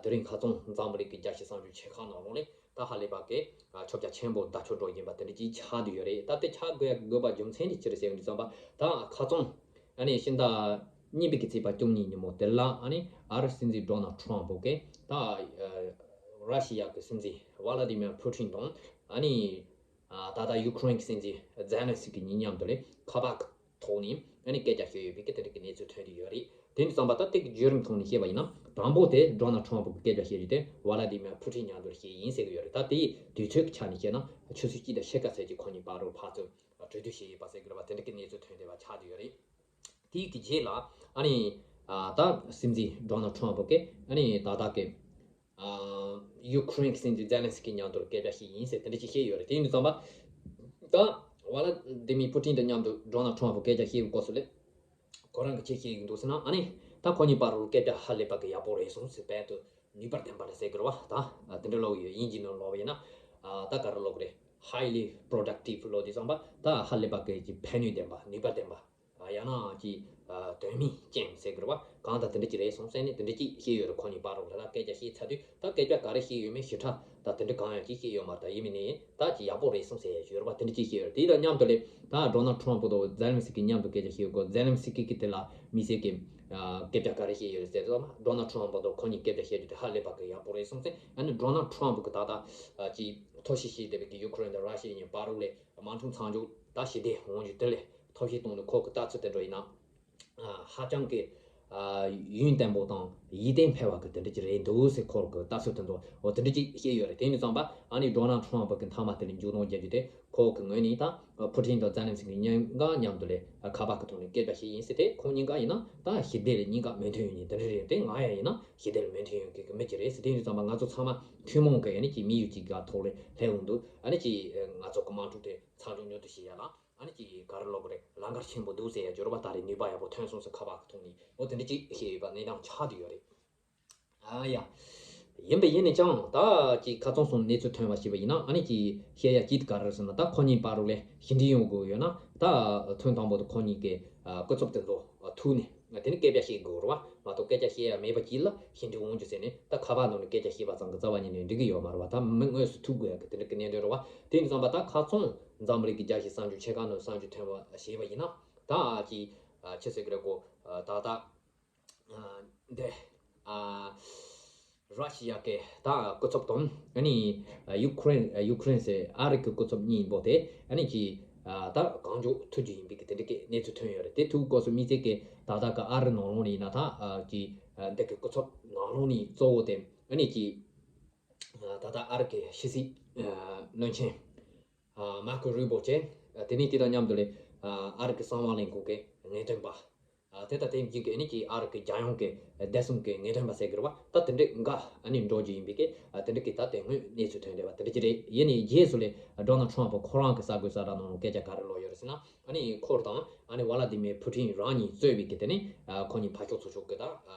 དེ་རིང་ཁ་སང་འཛམ་བུ་གླིང་གི་རྒྱལ་སྤྱི་གསར་འགྱུར་ཆེ་ཁག་ནང་ལོགས་ནས་ད་ཧ་ལས་པ་གི་ཁྱབ་རྒྱ་ཆེན་པོ་བརྡ་ཁྱབ་འགྲོ་བཞིན་པ་དེ་འདྲ་ཅིག་ཆགས་བསྡད་ཡོད་རེད། ད་དེ་ཆགས་དགོས་ཡ་དགོས་པ་རྒྱུ་མཚན་དེ་ཅི་རེད་ཟེར་བ་ཙམ་པ། ད་ཁ་སང་ཨ་ནི་ཕྱི་ཟླ་གཉིས་པའི་གི་ཚེས་པ་བཅུ་གཉིས་ཉིན་མོ་དེ་ལ་ཨ་ནི་ཨ་རིའི་སྲིད་འཛིན་ཌོ་ནལ་ཊམ་ཕ་གིས་ད་ར་ཤི་ཡ་གི་སྲིད་འཛིན་ཝ་ལ་ཏི་མེར་ཕུ་ཊིན་དང་ཨ་ནི་ད་ལྟ་ཡུ་ཁུ་རེན་གྱི་སྲིད་འཛིན་ཛེ་ལན་སི་ཀི་གཉིས་མཉམ་དུ་ལས་ཁ་པར་གྱི་ཐོག་ནས་ཨ་ནི་སྐད་ཆ་བཤད་ཡོད་པའི་གི་དེ་འདྲ་གི་གནས་ཚུལ་ཐོན་གྱི་ཡོད་རེད། དེ་འདྲ་ཙམ་པ་ད་དེ་གི་བརྒྱུད་རིམ་ཐོག་ནས་བཤད་པ་ཡིན་ན། དང་པོ་དེ་ཌོ་ནལ་ཊམ་ཕ་གི་སྐད་ཆ་བཤད་རྒྱུ་དེ་ཝ་ལ་ཏི་མེར་ཕུ་ཊིན་མཉམ་དུ་བཤད་ཡིན་ཟེར་གི་ཡོད་རེད། ད་དེའི་དུས་ཚོད་ཀྱི་ཆ་ནས་བཤད་ན་ཆུ་ཚོད་གཅིག་དང་ཕྱེད་ཀ་ཙམ་ཅིག་ཁོ་གཉིས་བར་དུ་ཕར་ཚུར་གྲོས་བསྡུར་བྱས་ཡོད་པ་ཟེར་གི་རེད་བ། དེ་འདྲ་གི་གནས་ཚུལ་ཐོན་བསྡད་པ་ཆགས་བསྡད་ཡོད་རེད། དེའི་གི་རྗེས་ལ་ཨ་ནི་ད་སྲིད་འཛིན་ཌོ་ནལ་ཊམ་ཕ་གིས་ཨ་ནི་ད་ལྟ་གི་ཡུ་ཁུ་རེན་གྱི་སྲིད་འཛིན་ཛེ་ལན་སི་ཀི་མཉམ་དུ་སྐད་ཆ་བཤད་ཡིན་ཟེར་དེ་འདྲ་ཅིག་བཤད་ཡོད་རེད། དེ་ཡིན་དུས་ཙམ་པ་ད་ཝ་ལ་ཏི་མིར་ཕུ་ཊིན་དང་མཉམ་དུ་ཌོ་ནལ་ཊམ་ཕ་སྐད་ཆ་བཤད་པའི་སྐབས་སུ་ལས་ཁོ་རང་གིས་ཅི་བཤད་ཀྱི་འདུག་ཟེར་ན། ཨ་ནི་ད་ཁོ་གཉིས་བར་དུ་སྐད་ཆ་ཧ་ལས་པ་གི་ཡག་པོ་རེད་སོང་ཟེར། དཔེ་དུ་ནུས་པ་ལྡན་པ་རེད་ཟེར་གི་རེད་བ། ད་དེ་འདྲ་ལབ་ཡོད། དབྱིན་ཇིའི་ནང་ལབ་པ་ཡིན་ན་ད་ག་རེ་ལབ་དགོས་རེད། highly productive ལབ་དུས་ཙམ་པ་ད་ཧ་ལས་པ་གི་ཅིག་ཕན་ནུས་ལྡན་པ། ནུས་པ་ལྡན་པ། ཡང་ན་ཅིག་དོན་སྨིན་ཅན་ཟེར་དགོས་རེད་བ། གང་ལྟར་དེ་འདྲ་ཅིག་རེད་སོང་ཟེར་ནས་དེ་འདྲ་ཅིག་བཤད་ཡོད་རེད། ཁོ་གཉིས་བར་དུ་ལ་ད་སྐད་ཆ་བཤད་ཚར་དུས་ད་སྐད་ཆ་ག་རེ་བཤད་ཡོད་མེད་ཞིབ་ཕྲ་ད་དེ་འདྲ་གང་ཡང་ཅིག་བཤད་ཡོད་མ་རེད། ད་ཡིན་མིན་ནས་ད་ཅིག་ཡག་པོ་རེད་སོང་ཟེར་ཡ་ཞིག་ཡོད་རེད་བ། དེ་འདྲ་ཅིག་བཤད་ཡོད་རེད། དེ་དང་མཉམ་དུ་ལས་ད་ཌོ་ནལ་ཊམ་ཕ་དང་ཛེ་ལན་སི་ཀི་མཉམ་དུ་སྐད་ཆ་བཤད་ཡོད་སྐོར། ཛེ་ལན་སི་ཀི་གིས་དེ་ལ་དམིགས་བསལ་གྱི་སྐད་ཆ་ག་རེ་བཤད་ཡོད་རེད་ཟེར་ཙམ་ན། ཌོ་ནལ་ཊམ་ཕ་དང་ཁོ་གཉིས་སྐད་ཆ་བཤད་རྒྱུ་དེ་ཧ་ལས་པ་གི་ཡག་པོ་རེད་སོང་ཟེར། ཨ་ནི་ཌོ་ནལ་ཊམ་ཕ་གིས་ད་ལྟ་ཅིག་ཐབས་ཤེས་བྱས་བསྡད་པའི་གི་ཡུ་ཁུ་རེན་དང་ར་ཤི་ཡ་གཉིས་བར་དུ་ལས་དམག་འཁྲུག་མཚམས་འཇོག་ད་ཞི་བདེ་འོང་རྒྱུ་དེ་ལ་ཐབས་ཤེས་གཏོང་ནས། ཁོ་གི་ལྟ་ཚུལ་དེ་འདྲ་ཡིན་ན་ཧ་ཅང་གི་ཡུན་བརྟན་པོ་དང་ཡིད་བརྟན་འཕེར་བ་གི་དེ་འདྲ་ཅིག་རེད་འདུག་ཟེར་ཁོ་གི་ལྟ་ཚུལ་དེ་འདྲ་འོ་དེ་འདྲ་ཅིག་བཤད་ཡོད་རེད། དེ་ཡིན་ཙམ་པ་ཨ་ནི་ཌོ་ནལ་ཊམ་ཕ་གི་མཐའ་མ་དེ་ལ་མཇུག་སྡོམ་རྒྱག་རྒྱུ་དེ་ ཁོ་གི་ངོས་ནས་ད་ཕུ་ཊིན་དང་ཛེ་ལན་སི་ཀི་གཉིས་ཀ་མཉམ་དུ་ལས་ཁ་པར་གི་ཐོག་ནས་སྐད་ཆ་བཤད་ཡིན་ཟེར་ཏེ། ཁོང་གཉིས་ཀ་ཡིན་ན་ད་ཞི་བདེ་ལ་གཉིས་ཀ་མོས་མཐུན་ཡོད་མཁན་དེ་འདྲ་རེད་དེ། ང་ཡང་ཡིན་ན་ཞི་བདེ་ལ་མོས་མཐུན་ཡོད་མཁན་གི་མི་ཅིག་རེད་ཟེར། དེ་ཡིན་དུས་ཙམ་པ་ང་ཚོ་ཚང་མ་ཐུན་མོང་གི་ཨ་ནི་ཅིག་དམིགས་ཡུལ་གཅིག་ག་ཐོག་ལ་སླེབས་ཡོང་དུས། ཨ་ནི་ཅིག་ང་ཚོ་གི་དམག་འཁྲུག་དེ་མཚམས་འཇོག་མྱུར་དུ་བྱེད་ཡ་ལ། ཨ་ནི་ཅིག་ག་རེ་ལབ་དགོས་རེད། ལམ་ཁ་ཆེན་པོ་འདུག་ཟེར་ཡ་འབྱོར་བ་ད་རེས་ནུས་པ་ཡག་པོ་ཐོན་སོང་ཟེར་ཁ་པར་གི་ཐོག་ནས་འོ་དེ་འདྲ་ཅིག་བཤད་ཡོད་པ་གནས་སྟངས་ཆགས་བསྡད་ཡོད་རེད། ཨ་ཡ། ཡིན་པ་ཡིན་ནས་ཀྱང་ད་ཅིག་ཁ་ཚང་སོང་གནས་ཚུལ་ཐོན་པ་ཞིག་པ་ཡིན་ན། ཨ་ནི་ཅིག་བཤད་ཡ་ཅིག་ག་རེ་ཟེར་ན། ད་ཁོ་གཉིས་བར་དུ་ལས་ཞི་འགྲིག་ཡོང་དགོས་ཡོད་ན། ད་ཐུན་དང་པོ་དུ་ཁོ་གཉིས་ཀྱི་ཨ་སྐུ་ཚབ་དེ་ཚོ་ཐུག་ནས་དེ་ནི་སྐད་ཆ་བཤད་དགོས་རེད་བ། མ་གཏོགས་སྐད་ཆ་བཤད་ཡ་མེད་པ་ཅིག་ལ་ཞི་འགྲིག་འོང་རྒྱུ་ཟེར་ནས། ད་ཁ་པར་ནང་ནས་སྐད་ཆ་བཤད་པ་ཙམ་གྱིས་རྩ་བ་ཉིད་ནས་འགྲིག་གི་ཡོད་མ་རེད་བ། ད་མི་དངོས་སུ་ཐུག་དགོས་ཡ་གི་དེ་འདྲ་གི་གནད་དོན་རེད་བ། དེ་ཡིན་དུས་ཙམ་པ་ད་ཁ་ཚང་འཛམ་བུ་གླིང་གི་བརྒྱ་ཞིག་གསར་འགྱུར་ཆེ་ཁག་ནང་གསར་འགྱུར་ཐོན་པ་བྱས་པ་ཡིན་ན། ད་ཅིག་ཨ་ཆི་ཟེར་གི་རེད་གོ། ཨ་ད་ད་ཨ་འདི་ཨ་ར་ཤི་ཡ་གི་ད་སྐུ་ཚབ་དང་། ཨ་ནི་ཨ་ཡུ་ཁུ་རེན་ཨ་ཡུ་ཁུ་རེན་ཟེར་ཨ་རི་གི་སྐུ་ཚབ་གཉིས་པོ་དེ་ཨ་ནི་ཅིག་ཨ་ད་གང་མགྱོགས་ཐུག་རྒྱུ་ཡིན་པའི་གི་དེ་འདྲ་གི་གནས་ཚུལ་ཐོན་ཡོད་རེད། དེ་ཐུག་སྐབས་སུ་དམིགས་བསལ་གི་ད་ལྟ་གི་ཨ་རི་ནང་ལོགས་ནས་ཡིན་ན། ད་ཨ་ཅིག་ཨ་འདི་གི་སྐུ་ཚབ་ནང་ལོགས་ནས་གཙོ་བོ་དེ་ཨ་ནི་ཅིག་ཨ་ད་ལྟ་ཨ་རི་གི་ཕྱི་སྲིད་ཨ་བློན་ཆེན་ཨ་མར་ཀོ་རུ་བྷོ་བྱས། ཨ་དེ་ནས་དེ་དང་མཉམ་དུ་ལས་ཨ་ཨ་རི་གི་གསང་བ་ལྷན་ཁང་གི་ངེས་སྟོན་པ། ཨ་དེ་དང་དེ་བཞིན་གྱི་ཨ་ནི་ཅིག་ཨ་རི་གི་རྒྱལ་ཡོངས་ཀྱི་བདེ་སྲུང་གི་ངེས་སྟོན་པ་ཟེར་གི་རེད་བ། ད་དེ་འདྲས་འགའ་ཨ་ནི་འགྲོ་རྒྱུ་ཡིན་པའི་གི་ཨ་དེ་འདྲས་ཀྱི་ད་དེ་སྔོན་གནས་ཚུལ་ཐོན་བསྡད་པ་དེ་འདྲས་ཅིག་རེད། ཡིན་ནའི་རྗེས་སུ་ལས་ཨ་ཌོ་ནལ་ཊམ་ཕ་ཁོ་རང་གི་གསར་འགོད་གསལ་བསྒྲགས་ནང་ལ་སྐད་ཆ་ག་རེ་ལབ་ཡོད་རེད་ཟེར་ན། ཨ་ནི་ཁོ་དང་ཨ་ནི་ཝ་ལ་དི་མིར་ཕུ་ཊིན་རང་གཉིས་གཙོས་པའི་གི་དེ་ནི་ཨ་ཁོ་གཉིས་ཕར་ཕྱོགས་ཚུར་ཕྱོགས་གི་ད་ཨ་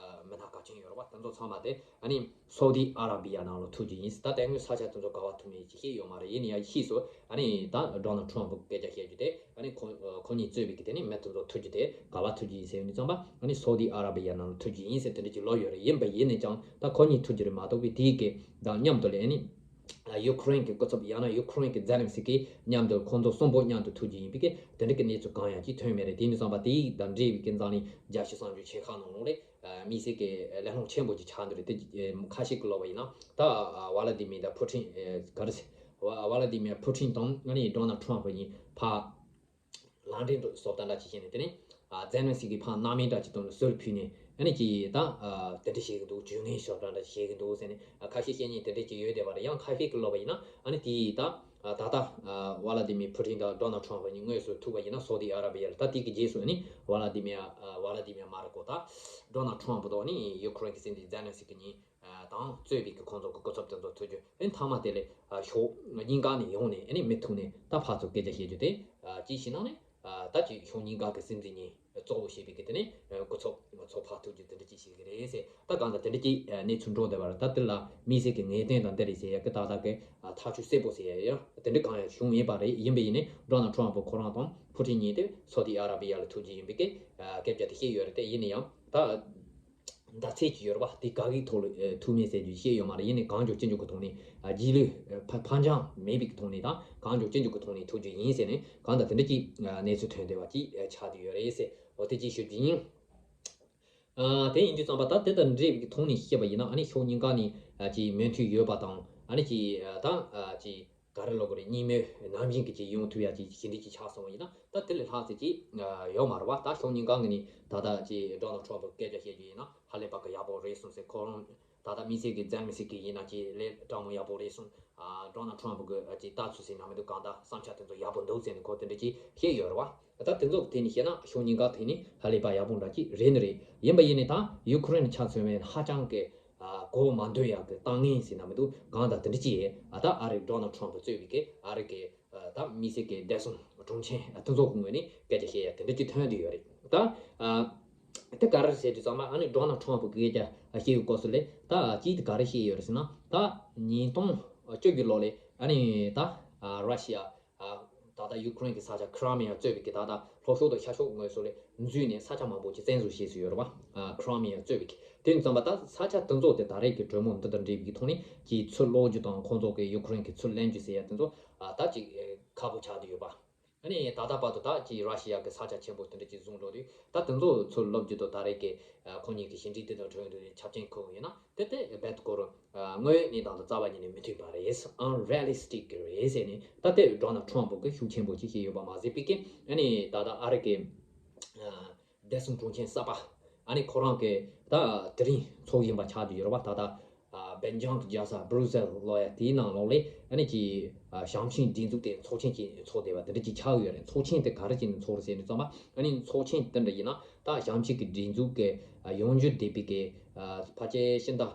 མི་སྣ་གལ་ཆེན་ཡོད་རེད་བ། དེ་ཚོ་ཚང་མ་དེ་ཨ་ནི་སོ་ཏི་ཨ་ར་བི་ཡ་ནང་ལ་ཐུག་རྒྱུ་ཡིན་ཟེར། ད་དེ་སྔོན་ས་ཆ་དེ་ཚོ་ག་པར་ཐུག་མིན་ཅིག་ཤེས་ཡོད་མ་རེད། ཡིན་ནའི་ཡ་ཕྱིས་སུ་ཨ་ནི་ད་ཌོ་ནལ་ཊམ་ཕ་གི་སྐད་ཆ་བཤད་རྒྱུ་དེ། ཨ་ནི་ཁོ་ཁོ་གཉིས་གཙོས་པའི་གི་དེ་ནི་མི་དེ་ཚོ་ཐུག་རྒྱུ་དེ་ག་པར་ཐུག་རྒྱུ་ཡིན་ཟེར་བ་ནི་ཙམ་པ། ཨ་ནི་སོ་ཏི་ཨ་ར་བི་ཡ་ནང་ལ་ཐུག་རྒྱུ་ཡིན་ཟེར་དེ་འདྲ་ཅིག་ལབ་ཡོད་རེད། ཡིན་པ་ཡིན་ནས་ཀྱང་ད་ཁོ་གཉིས་ཐུག་རྒྱུ་རེད་མ་གཏོགས་པའི་དེའི་གི་དང་མཉམ་དུ་ལས་ཨ་ནི་ཡུ་ཁུ་རེན་གི་སྐུ་ཚབ་ཡང་ན་ཡུ་ཁུ་རེན་གི་ཛེ་ལན་སི་ཀི་མཉམ་དུ་ཁོང་ཚོ་གསུམ་པོ་མཉམ་དུ་ཐུག་རྒྱུ་ཡིན་པའི་གི་དེ་འདྲ་གི་གནས་ཚུལ་གང་ཡང་ཅིག་ཐོན་མེད་རེད། དེ་ཡིན་དུས་ཙམ་པ་དེ་དང་འབྲེལ་བའི་གི་འཛམ་གླིང་རྒྱལ་སྤྱི་གསར་འགྱུར་ཆེ་ཁག་ནང་ལོགས་ལས་ཨ་དམིགས་བསལ་གི་གླེང་སློང་ཆེན་པོ་ཅིག་ཆགས་འདུག་རེད། དེ་ཨ་ཁ་ཤས་ཀྱིས་ལབ་པ་ཡིན་ན། ད་ཨ་ཝ་ལ་དི་མིར་དང་ཕུ་ཊིན་ཨ་ག་རེ་ཟེར། ཝ་ཝ་ལ་དི་མིར་ཕུ་ཊིན་དང་ཨ་ནི་ཌོ་ནལ་ཊམ་ཕ་གཉིས་ཕར་ལག་འབྲེལ་བཟོ་སྟངས་འདྲ་ཅིག་བྱས་ནས། དེ་ནས་ཨ་ཛེ་ལན་སི་ཀི་ཕར་སྣང་མེད་འདྲ་ཅིག་བཏང་ནས་ཟུར་ཕུད་ནས། ཨ་ནི་ཅིག་ད་ཨ་དེ་འདྲ་བྱེད་ཀྱི་འདུག་བྱུས་ངན་བཞག་འདྲ་འདྲ་བྱེད་ཀྱི་འདུག་ཟེར་ནས་ཨ་ཁ་ཤས་བཤད་མཁན་དེ་འདྲ་ཅིག་ཡོད་བསྡད་པ་རེད། ཡང་ཁ་ཤས་ཀྱིས་ལབ་པ་ཡིན་ན། ཨ་ནི་དེ་ད་ཨ་ད་ལྟ་ཨ་ཝ་ལ་དི་མིར་ཕུ་ཊིན་དང་ཌོ་ནལ་ཊམ་ཕ་གཉིས་དངོས་སུ་ཐུག་པ་ཡིན་ན་སོ་ཏི་ཨ་ར་བི་ཡ་ལ། ད་དེ་གི་རྗེས་སུ་ཨ་ནི་ཝ་ལ་དི་མིར་ཨ་ཝ་ལ་དི་མིར་མ་རེད་གོ། ད་ཌོ་ནལ་ཊམ་ཕ་དང་ཨ་ནི་ཡུ་ཁུ་རེན་གི་སྲིད་འཛིན་ཛེ་ལན་སི་ཀི་གཉིས་ཨ་དང་གཙོས་པའི་གི་ཁོང་ཚོ་གི་སྐུ་ཚབ་དེ་ཚོ་ཐུག་རྒྱུ། ཨ་ནི་མཐའ་མ་དེ་ལས་ཨ་ཕྱོགས་གཉིས་ཀ་ནས་ཡོང་ནས་ཨ་ནི་མི་ཐུག་ནས་ད་ཕར་ཚུར་སྐད་ཆ་བཤད་རྒྱུ་དེ། ཨ་ཅིའི་ཕྱིར་ན་ནི་ཨ་ད་ཅིག་ཕྱོགས་གཉིས་ཀ་གི་སྲིད་འཛིན་གཉིས་གཙོ་བོ་བྱས་པའི་གི་དེ་ནི་ཨ་སྐུ་ཚབ་ཚོ་ཕར་ཐུག་རྒྱུ་དེ་འདྲ་ཅིག་བྱེད་ཀྱི་རེད་ཟེར། ད་གང་ལྟར་དེ་འདྲ་ཅིག་ཨ་གནས་ཚུལ་འགྲོ་བསྡད་པ་རེད། ད་དེ་ལ་དམིགས་བསལ་གི་ངེས་གཏན་དང་འདི་རེད་ཟེར་ཡ་གི་ད་ལྟ་གི་ཨ་ཐག་གཅོད་གསལ་པོ་ཟེར་ཡ་ཡང་དེ་འདྲ་གང་ཡང་བྱུང་མེད་པ་རེད། ཡིན་པ་ཡིན་ནའི་ཌོ་ནལ་ཊམ་ཕ་ཁོ་རང་དང་ཕུ་ཊིན་གཉིས་དེ་སོ་ཏི་ཨ་ར་བི་ཡ་ལ་ཐུག་རྒྱུ་ཡིན་པའི་གི་ཨ་སྐད་ཆ་དེ་བཤད་ཡོད་རེད། དེ་ཡིན་ན་ཡང་ད་ཟླ་ཚེས་ཀྱི་ཡོད་རེད་པ། དེ་ག་གི་ཐོག་ལ་ཨེ་ཐུག་མིན་ཟེར་རྒྱུ་བཤད་ཡོད་མ་རེད། ཡིན་ནའི་གང་མགྱོགས་ཅི་མགྱོགས་ཀྱི་ཐོག་ནས་ཨ་རྗེས་ལུས་ཨེ་ཕ་ཕར་འགྱངས་མེད་པའི་གི་ཐོག་ནས་དང་གང་མགྱོགས་ཅི་མགྱོགས་ཀྱི་ཐོག་ནས་ཐུག་རྒྱུ་ཡིན་ཟེར་ནས་གང་ལྟར་དེ་འདྲ་ཅིག་ཨ་གནས་ཚུལ་ཐོན་བསྡད་པ་ཅིག་ཨེ་ཆགས་བསྡད་ཡོད་རེད་ཟེར། འོ་དེ་ཅིག་ཞུ་རྒྱུ་ཡིན། ཨ་དེ་ཡིན་དུས་ཙམ་པ་ད་དེ་དང་འབྲེལ་བའི་གི་ཐོག་ནས་བཤད་པ་ཡིན་ན། ཨ་ནི་ཕྱོགས་གཉིས་ཀ་ནས་ཨ་ཅིག་མོས་མཐུན་ཡོད་པ་དང་། ཨ་ནི་ཅིག་ཨ་ད་ཨ་ཅིག་ག་རེ་ལབ་དགོས་རེད། གཉིས་སྨོན་ནམ་རྒྱུན་གྱི་ཅིག་ཡོང་ཐུབ་ཡ་ཅིག་ཞི་འགྲིག་ཅིག་ཆགས་སོང་བ་ཡིན་ན། ད་དེ་ལས་ལྷག་ཙམ་ཅིག་ཡོད་མ་རེད་བ། ད་ཕྱོགས་གཉིས་ཀ་ངོས་ནས་ད་ལྟ་ཅིག་ཌོ་ནལ་ཊམ་ཕ་སྐད་ཆ་བཤད་རྒྱུ་ཡིན་ན་ཧ་ལས་པ་གི་ཡག་པོ་རེད་གསུངས་ཟེར། ཁོ་རང་ད་ལྟ་དམིགས་བསལ་གི་ཛེ་ལན་སི་ཀི་ཡིན་ན་ཅིག་ལས་དྲང་མོ་ཡག་པོ་རེད་གསུངས། ཨ་ཌོ་ནལ་ཊམ་ཕ་གི་ཅིག་ལྟ་ཚུལ་ཟེར་ན་མི་འདུག་གང་ལྟར་བསམ་འཆར་དེ་ཚོ་ཡག་པོ་འདུག་ཟེར་ནས་ཁོ་དེ་འདྲ་ཅིག་བཤད་ཡོད་རེད་བ། ད་དེ་ཚོ་གི་ཐད་ནས་བཤད་ན་ཕྱོགས་གཉིས་ཀ་ཐད་ནས་ཧ་ལས་པ་ཡག་པོ་འདྲ་ཅིག་རེད་ནི་རེད། ཡིན་པ་ཡིན་ནའི་ད་ཡུ་ཁུ་རེན་ཆ་མཚོན་པའི་ཧ་ཅང་གི་ཨ་གོ་མ་འདོད་ཡག་གི་ཏང་ངན་ཟེར་ན་མི་འདུག་གང་ལྟར་དེ་འདྲ་ཅིག་ཨ་ད་ཨ་རི་ཌོ་ནལ་ཊམ་ཕ་གཙོས་པའི་གི་ཨ་རི་གི་ཨ་ད་དམིགས་བསལ་གི་བདེ་སྲུང་དྲུང་ཆེ་ཨ་དེ་ཚོ་གི་ངོས་ནས་སྐད་ཆ་བཤད་ཡ་དེ་འདྲ་ཅིག་ཐོན་བསྡད་ཡོད་རེད། ད་ཨ་དེ་ག་རེ་ཟེར་དུས་ཙམ་པ་ཨ་ནི་ཌོ་ནལ་ཊམ་ཕ་གི་སྐད་ཆ་བཤད་ཡོད་སྐབས་སུ་ལས་ད་ཅིག་དེ་ག་རེ་བཤད་ཡོད་རེད་ཟེར་ན། ད་ཉིས་སྟོང་བཅུ་དགུ་ལོ་ལས་ཨ་ནི་ད་ཨ་ར་ཤི་ཡ་ཨ་ད་ལྟ་ཡུ་ཁུ་རེན་གྱི་ས་ཆ་ཁི་རི་མི་ཡ་གཙོས་པའི་གི་ད་ལྟ་ལྷོ་ཕྱོགས་དང་ཤར་ཕྱོགས་ངོས་སུ་ལས་འཛུལ་ནས་ས་ཆ་མང་པོ་ཅིག་བཙན་བཟུང་བྱས་ཟིན་ཡོད་རེད་བ། ཨ་ཁི་རི་མི་ཡ་གཙོས་པའི་གི་དེ་ཡིན་ཙམ་པ་ད་ས་ཆ་དེ་ཚོ་དེ་ད་རེས་ཀྱི་གྲོས་མོལ་འདི་དང་འབྲེལ་བའི་གི་ཐོག་ནས་ཀྱི་ཚུར་སློག་རྒྱུ་དང་ཁོང་ཚོ་གི་ཡུ་ཁུ་རེན་གྱི་ཚུར་ལེན་རྒྱུ་ཟེར་ཡ་དེ་ཚོ་ཨ་ད་ཅིག་ཁག་པོ་ཆགས་བསྡད་ཡོད་པ། ཨ་ནི་ད་ལྟ་བར་དུ་ད་ཅིག་ར་ཤི་ཡ་གི་ས་ཆ་ཆེན་པོ་དེ་འདྲ་ཅིག་བཟུང་འགྲོ་དུས། ད་དེ་ཚོ་ཚུར་སློག་རྒྱུ་དང་ད་རེས་ཀྱི་ཨ་ཁོང་གཉིས་ཀྱི་ཞི་འགྲིག་དེ་དང་གྲོས་མཐུན་ཆ་རྐྱེན་ཁུར་ཡིན་ན་དེ་དེ་རྦད་དེ་ཁོ་རང་ཨ་དངོས་ཡོད་གནས་སྟངས་དང་རྩ་བ་ཉིད་ནས་མི་མཐུན་པ་རེད། ཨན་རི་ཡ་ལི་སི་ཊིག་རེད་ཟེར་ནས་ད་ལྟའི་ཌོ་ནལ་ཊམ་ཕ་གིས་ཤུགས་ཆེན་པོ་ཅིག་བྱས་ཡོད་པ་མ་ཟད་པའི་གི་ཨ་ནི་ད་ལྟ་ཨ་རི་གི་ཨ་བདེ་སྲུང་དྲུང་ཆེ་གསར་པ་ཨ་ནི་ཁོ་རང་གི་ད་དེ་རིང་ཚོགས་ཡིན་པ་ཆགས་བསྡད་ཡོད་རེད་བ། ད་ལྟ་ཨ་ སྦེལ་ཇམ་གྱི་རྒྱལ་ས་Brussels་ལོ་ཡ་དེའི་ནང་ལོགས་ལས་ཨ་ནི་ཀྱི་ཞིང་ཆེན་སྒྲིག་འཛུགས་དེ་ཚོགས་ཆེན་གྱི་ཚོགས་བསྡད་པ་དེ་འདྲ་ཅིག་ཆགས་ཡོད་རེད། ཚོགས་ཆེན་དེ་ག་རེ་བྱས་ནས་ཚོགས་རེད་ཟེར་ནས་བསམ་པ། ཨ་ནི་ཚོགས་ཆེན་དེ་འདྲ་ཡིན་ན་ད་ཞིང་ཆེན་གྱི་སྒྲིག་འཛུགས་ཀྱི་ཡོང་རྒྱུ་བསྡད་པའི་གི་ཕལ་ཆེར་ཕྱི་ཟླ་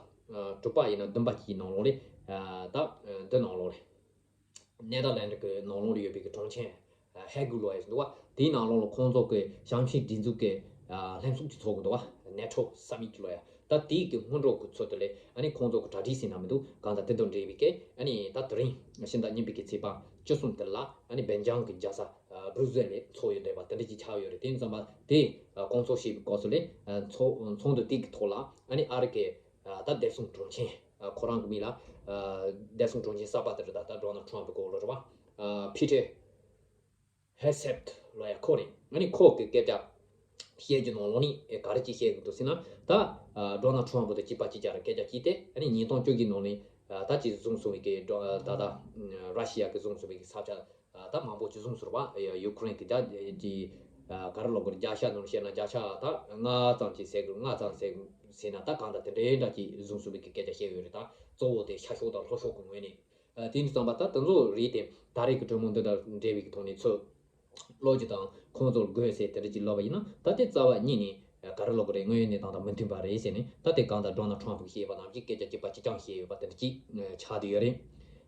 དྲུག་པ་ཡིན་ན་བདུན་པ་གཅིག་ནང་ལོགས་ལས་ད་འདི་ནང་ལོགས་ལས། ནེ་དར་ལེན་ཌི་གི་ནང་ལོགས་ལ་ཡོད་པའི་གི་གྲོང་ཁྱེར་ཧེ་གུ་ལོ་ཡ་ཞིག་འདུག་བ། དེའི་ནང་ལོགས་ལ་ཁོང་ཚོ་གི་ཞིང་ཆེན་སྒྲིག་འཛུགས་ཀྱི་ལྷན་ཚོགས་ཅིག་ཚོགས་གི་འདུག་བ། ནེ་ཊོ་སམ་མིཊ་ལོ་ཡ། ད་དེའི་གི་སྔོན་འགྲོ་གི་ཚུལ་དུ་ལས་ཨ་ནི་ཁོང་ཚོ་གི་གྲ་སྒྲིག་ཟིན་ན་མི་འདུག་གང་ལྟར་དེ་དང་འབྲེལ་བའི་གི་ཨ་ནི་ད་དེ་རིང་ཕྱི་ཟླ་གཉིས་པའི་གི་ཚེས་པ་བཅུ་གསུམ་དེ་ལ་ཨ་ནི་སྦེལ་ཇམ་གི་རྒྱལ་ས་བྷུ་རུ་སེལ་ལ་ཚོགས་ཡོད་བསྡད་པ་དེ་འདྲ་ཅིག་ཆགས་ཡོད་རེད། དེ་ཡིན་ཙང་པ་དེ་སྐོང་ཚོགས་བྱེད་པའི་སྐབས་སུ་ལས་ཚོགས་ཚོགས་འདུ་དེ་གི་ཐོག་ལ་ཨ་ནི་ཨ་རི་གི་ད་བདེ་སྲུང་དྲུང་ཆེ། ཁོ་རང་གི་མིང་ལ་བདེ་སྲུང་དྲུང་ཆེ་གསར་པ་དེ་རེད། ད་ད་ཌོ་ནལ་ཊམ་པ་གི་འོག་ལ་རེད་པ། ཕི་ཊར་ཧེ་སེབ་ལོ་ཡ་ཁོ་རེད། ཨ་ནི་ཁོ་གི་སྐད་ཆ་བཤད་རྒྱུ་ནང་ལོགས་ནས་ག་རེ་ཅིག་བཤད་གི་འདུག་ཟེར་ན། ད་ཌོ་ནལ་ཊམ་པ་དང་གཅིག་པ་གཅིག་རྐྱང་རེད། སྐད་ཆ་གཅིག་དེ་ཨ་ནི་ཉིས་སྟོང་བཅུ་བཞི་ནང་ནས་ད་ཅིག་བཟུང་སོང་བའི་གི་ད་ད་ར་ཤི་ཡ་གི་བཟུང་སོང་བའི་གི་ས་ཆ་ད་མང་པོ་ཅིག་བཟུང་ཟེར་བ། ཡུ་ཁུ་རེན་གྱི་རྒྱ་ཀྱི་ག་རེ་ལབ་དགོས་རེད། རྒྱལ་ཤ་ནང་བཤད་ན་རྒྱལ་ཤ་ད་ལྔ་ཙམ་ཅིག་ཟེར་དགོས། ལྔ་ཙམ་ཟེར་ཟེར་ན་ད་གང་ལྟར་དེ་འདྲའི་འདྲ་ཅིག་བཟུང་ཟེར་བའི་གི་སྐད་ཆ་བཤད་ཡོད་རེད། ད་གཙོ་བོ་དེ་ཤར་ཕྱོགས་དང་ལྷོ་ཕྱོགས་ཀྱི་ངོས་ནས་དེ་འདྲ་ཙམ་པ་ད་དེ་ཚོ་རེད་དེ། ད་རེས་ཀྱི་གྲོས་མོལ་འདི་དང་འབྲེལ་བའི་གི་ཐོག་ནས་ཚུར་ལོག་རྒྱུ་དང་ཁོང་ཚོར་དགོས་ཟེར་དེ་འདྲ་ཅིག་ལབ་པ་ཡིན་ན། ད་དེ་རྩ་བ་ཉིད་ནས་ག་རེ་ལབ་དགོས་རེད། དངོས་ཡོད་གནས་སྟངས་དང་མི་མཐུན་པ་རེད་ཟེར་ནས། ད་དེ་གང་ལྟར་ཌོ་ནལ་ཊམ་པ་གིས་བཤད་པ་ནང་བཞིན་སྐད་ཆ་གཅིག་པ་གཅིག་རྐྱང་བཤད་ཡོད་པ་དེ་འདྲ་ཅིག་ཆགས་བསྡད་ཡོད་རེད།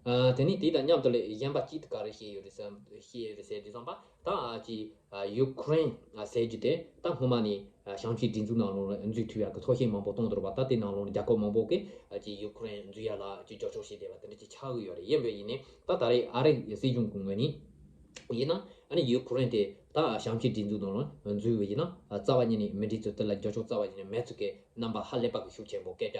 ཨ། དེ་ནས་དེ་དང་མཉམ་དུ་ལས་གཞན་པ་གཅིག་ཏུ་ག་རེ་བཤད་ཡོད་རེད་ཟེར་བཤད་ཡོད་རེད་ཟེར་དུས་ཙམ་པ། ད་ཨ་ཅི་ཨ་ཡུ་ཁུ་རེན་ཟེར་རྒྱུ་དེ་ད་སྔོན་མ་ནས་ཨ་ཞིང་ཆེན་སྒྲིག་འཛུགས་ནང་ལོགས་ལ་འཛུལ་ཐུབ་ཡག་གི་ཐབས་ཤེས་མང་པོ་བཏང་འདུག་པ། ད་དེ་ནང་ལོགས་ནས་རྒྱལ་ཁབ་མང་པོ་གིས་ཨ་ཅི་ཡུ་ཁུ་རེན་འཛུལ་ཡག་ལ་ཅི་རྒྱབ་སྐྱོར་བྱས་བསྡད་པ་དེ་འདྲ་ཅིག་ཆགས་ཀྱི་ཡོད་རེད། ཡིན་པ་ཡིན་ནའི་ད་ད་རེས་ཨ་རི་སྲིད་གཞུང་གི་ངོས་ནས་ཡིན་ན། ཨ་ནི་ཡུ་ཁུ་རེན་དེ་ད་ཞིང་ཆེན་སྒྲིག་འཛུགས་ནང་ལ་འཛུལ་བ་ཡིན་ན་རྩ་བ་ཉིད་ནས་མི་འགྲིག་ཚུལ་དེ་ལ་རྒྱབ་སྐྱོར་རྩ་བ་ཉིད་ནས་མེད་ཚུལ་གྱི་རྣམ་པ་ཧ་ལས་པ་གི་ཤུགས་ཆེན་པོ་སྐད་ཆ་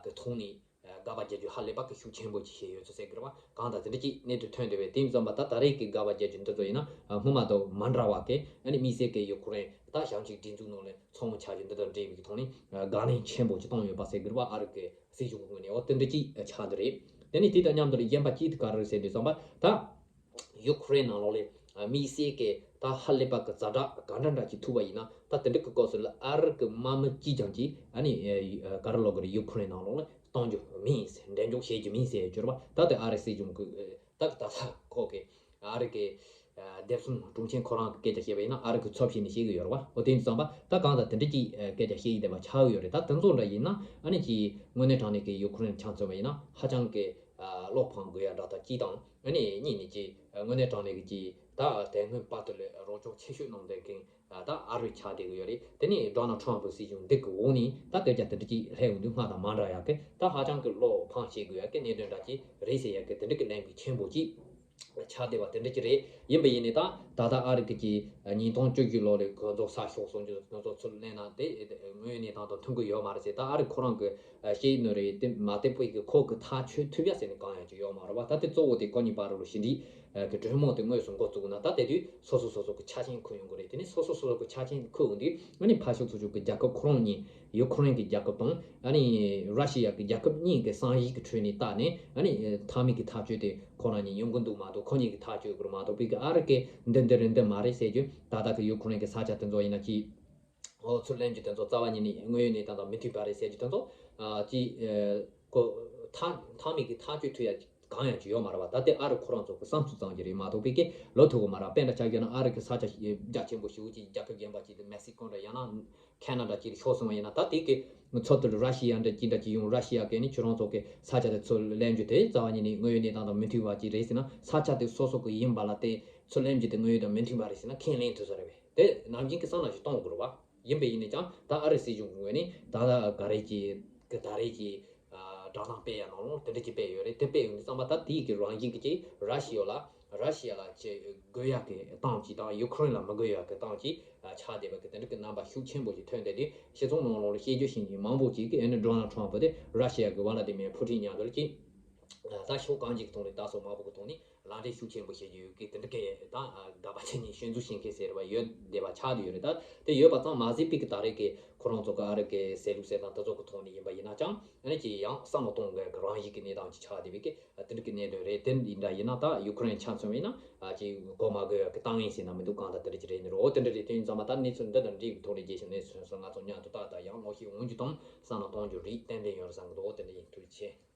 གི་ཐོག་ནས། དགག་པ་རྒྱག་རྒྱུ་ཧ་ལས་པ་གི་ཤུགས་ཆེན་པོ་ཅིག་བྱས་ཡོད་ཚུལ་ཟེར་གི་རེད་པ། གང་ལྟར་དེ་འདྲ་ཅིག་གནད་དུ་ཐོན་བསྡད་པས། དེ་ཙམ་པ་ད་ད་རེས་ཀྱི་དགག་པ་རྒྱག་རྒྱུ་འདི་ཚོ་ཡིན་ན་སྔོན་མ་དང་མ་འདྲ་བ་གི། ཨ་ནི་དམིགས་བསལ་གྱི་ཡུ་ཁུ་རེན་ད་ཞིང་ཆེན་སྒྲིག་འཛུགས་ནང་ལ་ཚང་མ་ཆ་རྒྱུ་འདི་དང་འབྲེལ་བའི་ཐོག་ནས་དགག་ལན་ཆེན་པོ་ཅིག་བཏང་ཡོད་པ་ཟེར་གི་རེད་པ། ཨ་རི་གི་སྲིད་གཞུང་གི་ངོས་ནས། འོ་དེ་འདྲ་ཅིག་ཆགས་འདི་རེད། དེ་ནས་དེ་དང་མཉམ་དུ་གཞན་པ་གཅིག་དེ་ག་རེ་རེད་ཟེར་དུས་ཙམ་པ་ད། ཡུ་ཁུ་རེན་ནང་ལོགས་ལ་དམིགས་བསལ་གྱི་ད་ཧ་ལས་པ་གི་ཛ་དྲག་ག་འདྲ་འདྲ་ཅིག་ཐུག་པ་ཡིན་ན། ད་དེ་འདྲ་གི་སྐབས་སུ་ལ་ཨ་རི་གི་དམག་མི་གཅིག་ཀྱང་གཅིག་ཨ་ནི་ག་རེ་ལབ་དགོས་རེད། ཡུ་ཁུ་རེན་ནང་ལོགས་ལ་གཏོང་རྒྱུ་མིན་ཟེར། འགྲེམས་འཇོག་བྱེད་རྒྱུ་མིན་ཟེར་གྱི་ཡོད་རེད་པ། ད་དེ་ཨ་རི་སྲིད་གཞུང་གི་ད་ད་ད་ཁོ་གི་ཨ་རི་གི་བདེ་སྲུང་དྲུང་ཆེ་ཁོ་རང་གི་སྐད་ཆ་བཤད་པ་ཡིན་ན་ཨ་རི་གི་ཚབ་བྱས་ནས་བཤད་གི་ཡོད་རེད་པ། འོ་དེ་ཙམ་པ་ད་གང་ལྟར་དེ་འདྲ་གི་སྐད་ཆ་བཤད་ཡི་བསྡད་པ་ཆགས་ཡོད་རེད། ད་དེ་ཚོ་འདྲ་ཡིན་ན་ཨ་ནི་གི་དངོས་གནས་དྲང་གནས་ཀྱི་ཡུ་ཁུ་རེན་ཆ་མཚོན་པ་ཡིན་ན་ཧ་ཅང་གི་བློ་ཕམ་དགོས་ཡ་འདྲ་ད་གཅིག་དང་། ཨ་ནི་གཉིས་ནས་ཀྱི་དངོས་གནས་དྲང་གནས་ཀྱི་ད་དེ་སྔོན་བར་དུ་ལས་རོགས་སྐྱོར་ཆེ་ཤོས་གནང་བསྡད་མཁན་ད་ཨ་རི་ཆགས་བསྡད་ཀྱི་ཡོད་རེད། དེ་ནས་ཌོ་ནལ་ཊམ་པ་སྲིད་གཞུང་འདི་གི་འོག་ནས་ད་སྐད་ཆ་དེ་འདྲ་ཅིག་སླེབས་ཡོང་དུས་སྔར་དང་མ་འདྲ་ཡག་གི་ད་ཧ་ཅང་གི་བློ་ཕམ་བྱེད་དགོས་ཡག་གི་གནད་དོན་འདྲ་ཅིག་རེད་ཟེར་ཡག་གི་དེ་འདྲ་གི་གླེང་གི་ཆེན་པོ་ཅིག་ཆགས་བསྡད་པ་དེ་འདྲ་ཅིག་རེད། ཡིན་པ་ཡིན་ནའི་ད་ད་ལྟ་ཨ་རི་གི་ཀྱི་ཉིས་སྟོང་བཅུ་བཞི་ལོ་ལ་ཁོ་ཚོ་ས་ཤོར་སོང་རྒྱུ་དེ་ཚོ་ཚུར་ལེན་ན་དེ་དངོས་ཡོད་གནས་སྟངས་དང་མཐུན་གི་ཡོད་མ་རེད་ཟེར། ད་ཨ་རི་ཁོ་རང་གི་བཤད་ནི་རེད། དེ་མ་དེ་པོ་གི་ཁོ་གི་ཐག་ཆོད་ཐུབ་ཡ་ཟེར་ནས་གང་ཡང་ཅིག་ཡོད་མ་རེད་པ། ད་དེ་གཙོ་བོ་དེ་ཀོ་ནི་པ་རུ་ལ་ཞི་འགྲིག་གི་གྲོས་མོལ་དེ་དངོས་སུ་འགོ་བཙུགས་ན། ད་དེ་དུས་སོ་སོ་སོ་སོ་གི་ཆ་རྐྱེན་འཁོད་ཡོང་གི་རེད། དེ་ནས་སོ་སོ་སོ་སོ་གི་ཆ་རྐྱེན་འཁོད་ཡོང་དུས་ཨ་ནི་ཕར་ཕྱོགས་ཚུར་ཕྱོགས་ཀྱི་རྒྱལ་ཁབ་ཁོ་རང་གཉིས། ཡུ་ཁུ་རེན་གྱི་རྒྱལ་ཁབ་དང་ཨ་ནི་ར་ཤི་ཡ་གི་རྒྱལ་ཁབ་གཉིས་ཀྱི་བསམ་ཡིག་གི་ཁྲོད་ནས་བལྟས་ནས་ཨ་ནི་མཐའ་མའི་གི་ཐག་གཅོད་དེ་ཁོ་རང་གཉིས་ཡོང་གི་འདུག་མ་གཏོགས་ཁོ་གཉིས་ཀྱི་ཐག་གཅོད་དགོས་མ་གཏོགས་པའི་གི་ཨ་རི་གི་འདི་འདི་རེད་འདི་མ་རེད་ཟེར་རྒྱུ། ད་ལྟ་གི་ཡུ་ཁུ་རེན་གྱི་ས་ཆ་དེ་ཚོ་ཡིན་ན་ཅི། ཨོ་ཚུར་ལེན་རྒྱུ་དེ་ཚོ་རྩ་བ་ཉིད་ནས་དངོས་ཡོད་གནས་སྟངས་དང་མི་མཐུན་པ་རེད་ཟེར་རྒྱུ་དེ་ཚོ། ཨ་ཅི། ཨེ། ཁོ། མཐའ་མཐའ་མའི་གི་ཐག་གཅོད་ཐུབ་ཡ་གང་ཡང་ཅིག་ཡོད་མ་རེད་པ། ད་ལྟའི་ཨ་རི་ཁོ་རང་ཚོ་གི་བསམ་ཚུལ་ཙམ་གྱི་རེད་མ་གཏོགས་པའི་གི་ལོ་ཐུག་གི་མ་རེད། དཔེ་འདྲ་ཆ་བཞག་ན་ཨ་རི་གི་ས་ཆ་རྒྱ་ཆེན་པོ་ཞེ་པོ་ཅིག་རྒྱལ་ཁབ་གཞན་པ་ཅིག་དེ་མེག་སི་ཀོ་འདྲ་ཡང་ན་ཁེ་ན་ཌ་ཅིག་ལ་ཤོར་སོང་བ་ཡིན་ན། ད་དེ་གི་ཚོད་དུ་ར་ཤི་ཡ་འདྲ་ཅིག་འདྲ་ཅིག་ཡོང་། ར་ཤི་ཡ་གི་ནི་ཁྱོད་རང་ཚོ་གི་ས་ཆ་དེ་ཚུར་ལེན་རྒྱུ་དེ་རྩ་བ་ཉིད་ནས་དངོས་ཡོད་གནས་སྟངས་དང་མི་མཐུན་པ་ཅིག་རེད་ཟེར་ན། ས་ཆ་དེ་སོ་སོ་གི་ཡིན་པ་ལ་དེ་ཚུར་ལེན་རྒྱུ་དེ་དངོས་ཡོད་དང་མི་མཐུན་པ་རེད་ཟེར་ན་ཁས་ལེན་ཐུབ་ས་རེད་པས། དེ་ནམ་རྒྱུན་གྱི་བསམ་བློ་ཞིག་གཏོང་དགོས་རེད་པ། ཡིན་པ་ཡིན་ན་ཀྱང་ད་ཨ་རི་སྲིད་གཞུང་གི་ངོས་ནས་ད་ལྟ་ག་རེ་གྱི་གི་ད་རེས་ཀྱི་བསྒྲགས་གཏམ་སྤེལ་ཡ་ནང་ལོགས་དེ་འདྲ་ཅིག་སྤེལ་ཡོད་རེད། དེ་སྤེལ་ཡོང་དུས་ཙམ་པ་ད་དེའི་གི་རང་བཞིན་གྱི་ཅིག་ར་ཤི་ཡ་ལ་ར་ཤི་ཡ་ལ་ཅིག་དགོས་ཡ་གི་སྟངས་ཅིག་དང་ཡུ་ཁུ་རེན་ལ་མི་དགོས་ཡ་གི་སྟངས་ཅིག་ཆགས་བསྡད་པ་གི་དེ་འདྲ་གི་རྣམ་པ་ཤུགས་ཆེན་པོ་ཅིག་ཐོན་བསྡད་དུས། སྤྱི་ཚོགས་ནང་ལོགས་ལ་བཤད་རྒྱུ་བྱེད་མཁན་མང་པོ་ཅིག་གིས་ཨ་ནི་ཌོ་ནལ་ཊམ་པ་དེ་ར་ཤི་ཡ་གི་ཝ་ལ་དི་མིར་ཕུ་ཊིན་མཉམ་དུ་ལ་ཅིག་ད་ཕྱོགས་གང་ཅིག་གི་ཐོག་ནས་ད་སོ་མང་པོ་གི་ཐོག་ནས། ལག་འབྲེལ་ཤུགས་ཆེན་པོ་བྱེད་ཀྱི་ཡོད་ཀི། དེ་འདྲ་གི་ད་དགག་པ་བྱེད་མཁན་སྐྱོན་འཛུགས་བྱེད་མཁན་ཟེར་བ་ཡོད་བསྡད་པ་ཆགས་བསྡད་ཡོད་རེད། ད་དེ་ཡོད་པ་ཙམ་མ་ཟད་པའི་གི་ད་རེས་ཀྱི་ཁོ་རང་ཚོ་གི་ཨ་རི་གི་ཟེར་ལུགས་ཟེར་དང་དེ་ཚོ་གི་ཐོག་ནས་ཡིན་པ་ཡིན་ན་ཀྱང་ཨ་ནི་ཅིག་ཡང་བསམ་བློ་གཏོང་དགོས་གི་རང་བཞིན་གི་གནས་སྟངས་ཅིག་ཆགས་བསྡད་པའི་གི་དེ་འདྲ་གི་གནད་དོན་རེད། དེ་འདྲ་ཡིན་ན་ད་ཡུ་ཁུ་རེན་ཆ་མཚོན་པ་ཡིན་ན་ཅིག་གོ་མ་དགོས་གི་ལྟ་ངན་ཟེར་ན་མི་འདུག་གང་ལྟར་དེ་འདྲ་ཅིག་རེད། ནི་རོ་དེ་འདྲ་རེད། དེ་ཡིན་ཙང་མ་ད་གནས་ཚུལ་འདི་དང་འབྲེལ་བའི་ཐོག་ནས་རྒྱས་བཤད་གནས་ཚུལ་སོང་ང་ཚོ་མཉམ་དུ་ཏག་ཏག་ཡང་ལོག་ཤེས་འོང་རྒྱུ་དང་བསམ་བློ་གཏོང་རྒྱུ་རེད། ཏན་ཏན་ཡོད་རེད་བསམ་གི་འདུག་དེ་འདྲ་ཡིན། ཐུགས་རྗེ་ཆེ།